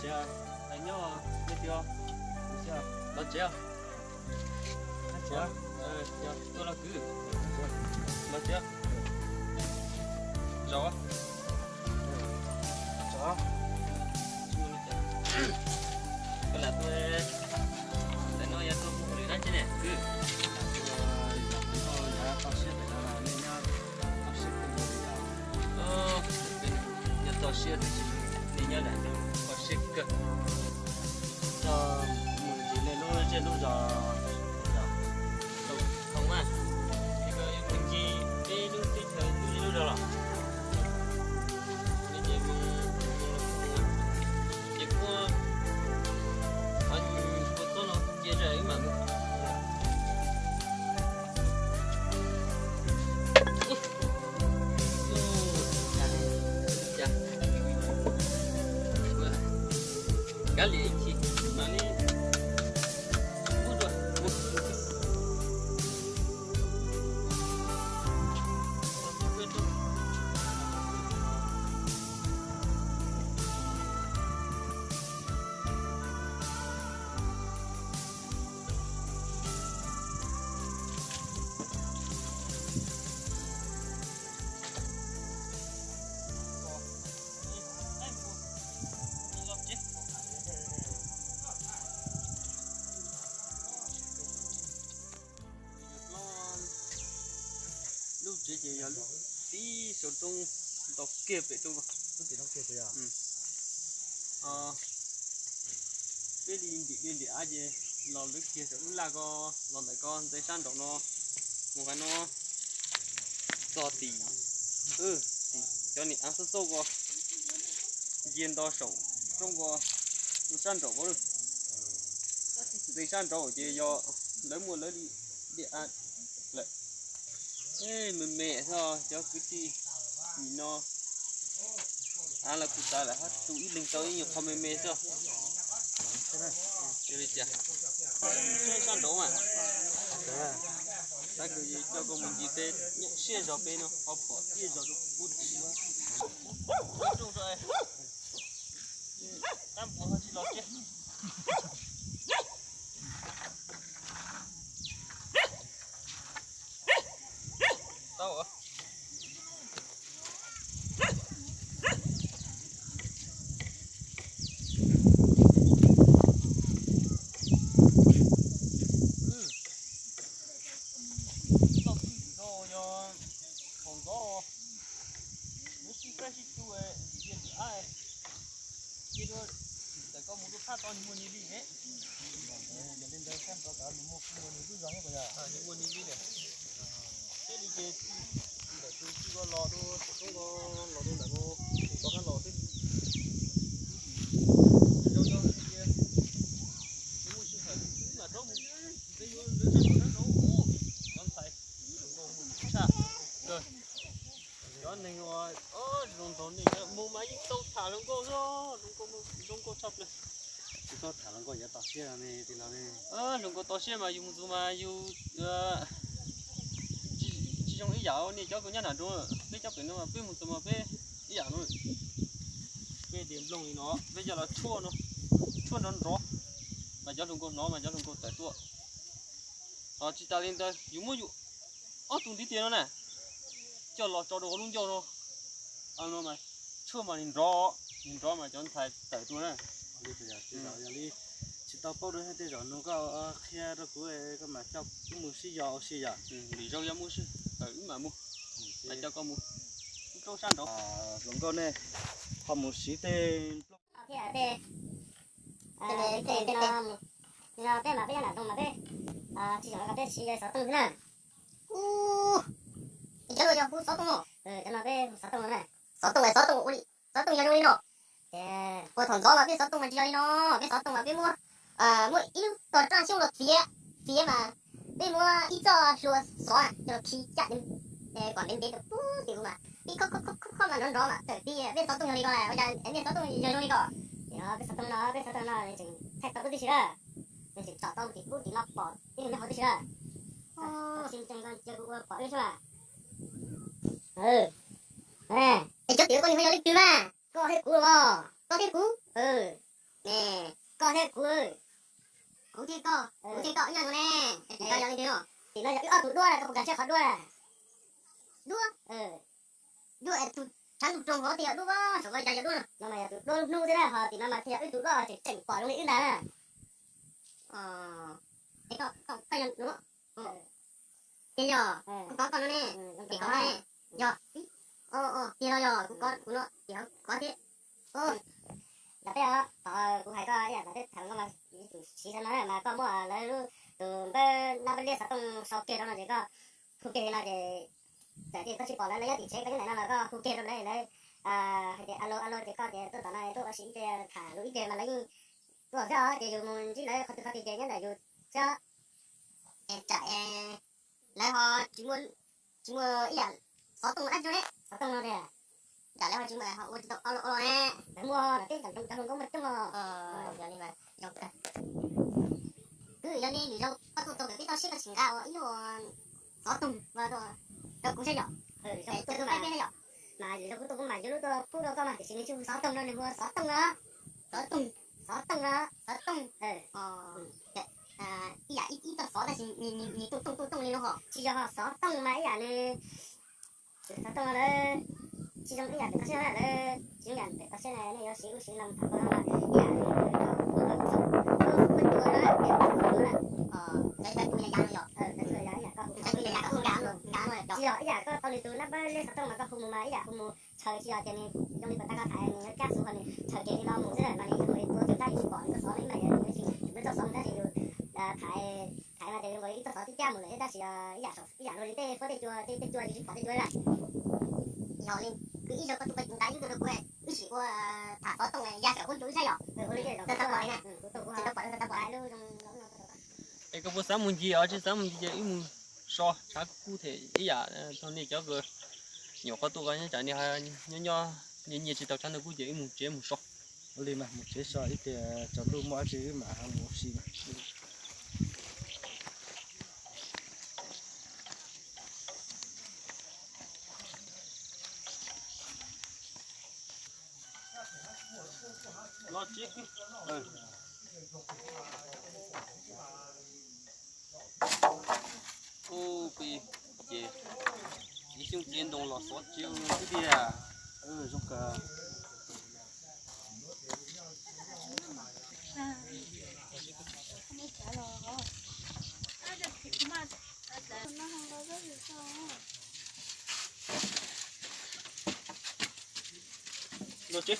Tsev, nyob nej tiag. Los tsev. Tuaj los kwv. Los tsev. Zaum. Koj lam tuaj, ntawm no yog tuaj mus lwm dab tsi ne kwv? Yog toj siab tiag tiag, nej nyob toj siab kawg. Toj mus ncig nej lub zej lub zos. Thaum mas, mus ncig peb lub teb chaws lub zej lub zos los? Ces kuv, kuv txob no cia zaj wb mam mus. Kav liam ib chim mam li ua dua. Lub tsev ces yog lub tib saum roob ntau kiag pem roob ko. Peb li ntim dej ntim av ces los lawv kiag saum lub laj ko, los ntawm ko ntxeev sab nraum no, mus qhov no txog tim, tim cov niag av xub xub ko, ncia nto saum roob ko, mus sab nraum ko. Ntxeev sab nraud ces yog lawv muaj lawv li dej av lawm. Me me xwb cov kwv tij, nim no av los kuj tas lawm, hab tu ib leeg tau ib nyuag qho me me xwb. Sab nraud mas, tab kws coj koj mus ncig peb siab zog peb no, qhov pom siab zog rau pub tim. Tab npuas ho tsis los kiag. Tau. Toj kwj tim no yog thaum ntxov lub sib faib sib tu, cia lwm ab, cia dua, txawm koj mus rau phab tod nws muaj nws li thiab. Yog li ntawd sab nraud tod nws muaj, muaj nws lub zog thiab puas yog? Nws muaj nws li lawm. Thiaj li ces ntawm tus txij ko los rau saum roob ko, los rau ntawm ko, tus tod hab los xwb. Zoo yog hais tias muaj sij hawm wb mam rov mus, peb yuav lawv sab nraud sab nraud, cov ntxhais tshaj kawg. Cov neeg uas zoo nraug nej cov mus mas yeej tau tham hluas nkauj xwb, zoo nkauj, zoo nkauj tshaj plaws. Tsis tau tham hluas nkauj cov toj siab ne, hluas nkauj toj siab mas yus mus txog mas yus tsis zoo ib yam nej cov kuv nyob nram nroog, peb cov pem no mas peb mus txog mas peb ib yam no. Peb tias nplooj li no, peb coj los tshuaj no, tshuaj nrov nrov, mas cov hluas nkauj hnov mas cov hluas nkauj tawm tuaj. Ho tsis tas li ntawd yus muab yus ob tug ntiv tes no na, coj los tso rau hauv lub ncauj no, no mas tshuaj mas nws nrov, nws nrov mas cov ntxhais tawm tuaj na. Yog li tsis tau paub dua tej zaum nug koj qhia rau kuv, koj mam coj kuv mus sib yos ua si yom. Lwm zaus yog muaj sij hawm wb mam mus, mam coj koj mus. Rau sab nraud hluas nkauj nej ho mus siv tej nplooj. Tej no, tej no, peb mas peb nyob nram nroog mas peb tsis zoo li ko, peb siv xov tooj xwb na. Ub, cov no yog hu xov tooj no. Cov no peb hu xov tooj no na. Xov tooj, xov tooj ua li, xov tooj yog zoo li no. Ces ua thaum ntxov mas peb xov tooj mas tsis yog li no. Peb xov tooj mas peb muab, muab ib lub tog raj xyoob los txiav, txiav mas peb muab ib txoj hlua xov coj los khi caj, kom ntev ntev rau pub tim ub mas ib khob khob khob khob mas nrov nrov mas tawm pib. Peb xov tooj yog li ko, ua cas nej xov tooj yog zoo li ko? Ces no peb xov tooj no, peb xov tooj no tseem thaij tau pub tib si lawm, tseem tsom tau tim pub tim no pom ib tug nyob hauv tib si lawm. Cia kuv ua pom wb xwb. Es cov tim koj nws ho yog leej twg mas? Koj thiab kuv los? Koj thiab kuv. Ne, koj thiab kuv, kuv thiab koj, kuv thiab koj ib yam no ne. Tim no yog li ntawd no, tim no yog wb ob tug duab, koj puas kam saib qhov duab? Duab, duab es tus tshav ntuj roog hov tias duab, saum ko yog duab no, no mas yog tus duab lub hnub xwb na, ho tim no mas thiaj yog wb tus duab tseem tseem pom zoo li wb ntag. Es koj, koj yog no, ces yog kuv kov koj no ne, ces kov ne, yog, tiag los yog kuv kov kuv no ces kov thiab. Yog peb, kuv hais koj ib yam kom peb tham no mas, tus siv xav no mas koj muab lawv lub, tus npawb nab npawb liab xov tooj sau kiag rau no ces koj hu kiag li no ces txawm tias koj tsis pom lawv, lawv nyob tim tsev koj nyob ntawm no los koj hu kiag rau lawv, lawv hais tias alo alo ces koj tias tuaj tom no tuaj ua si ib ce, tham lus ib ce mas lawv yeej tuaj xwb os, ces yus mus ntsib lawv qhov twg qhov twg ces nyob ntawm yus xwb. Es tsam lawv ho tsis muaj, tsis muaj ib yam xov tooj dab tsi ne, xov tooj no tias tsam lawv ho tsis muaj, ho ua tsis tau alo alo ne. Lawv muaj los peb cov hluas nkauj muaj coob os. Yog li mas, yog li lwm zaus koj tuaj tau pem peb toj siab koj tsis nqa ua ib lub xov tooj rau kuv saib yom. Kuv saib peb ne yom. Mas lwm zaus kuv tuaj kuv mam yuav lub tuaj pub rau koj mas tiam sis nws tsis hu xov tooj no, nws hu xov tooj no. Xov tooj, xov tooj no, xov tooj. Ib yam ib txoj xov tab sis nws tooj tooj tooj tooj li no hos. Tsis yog xov tooj mas ib yam nws, xov tooj no lawv tsis zoo ib yam pem toj siab na, lawv tsis zoo ib yam pem toj siab na, nej yuav siv ub siv no tham koj no mas ib yam nws, tsis yog ib yam koj tau nws tus nab npawb liab xov tooj mas koj hu mus mas ib yam hu mus txhaws, tsis yog tias nws zoo li puas tag koj tham nws yuav kab xu ho nws txhaws kiag li no mus xwb mas nws yuav mus ua tib tug dab yuav tsis pom nws txoj xov no ib mas yog nws yuav tsis, nws txoj xov mus tab sis yus tham, tham mas tias zoo nkaus li ib txoj xov tib cab mus lawm thiab tab sis ib yam, ib yam luag li tej huab tej cua, tej cua yus tsis pom tej cua lawm. Yog li, kwv ib zaug koj tuaj pab nqa ib tug rau kuv, wb sim ua tham xov tooj ya saum huab cua wb saib yom. Txhob pom li na, txhob pom, txhob pom. Es koj puas xav mus ncig os, tsis xav mus ncig ces wb mus so tshav kub kub them ib yam thaum nej cov nyuam qhuav tuaj ko nyob tsam nyob nyob nyias nyias tsis tau tshav ntuj kub ces wb mus tsev mus so. Ua li mas mus tsev so ib pliag tsaus ntuj muaj dab tsi wb mam mus ua si mas. Ub, peb ces txiv xyoob txiv ntoo los xov tsev tiag. Zoo kawg. Los tsev.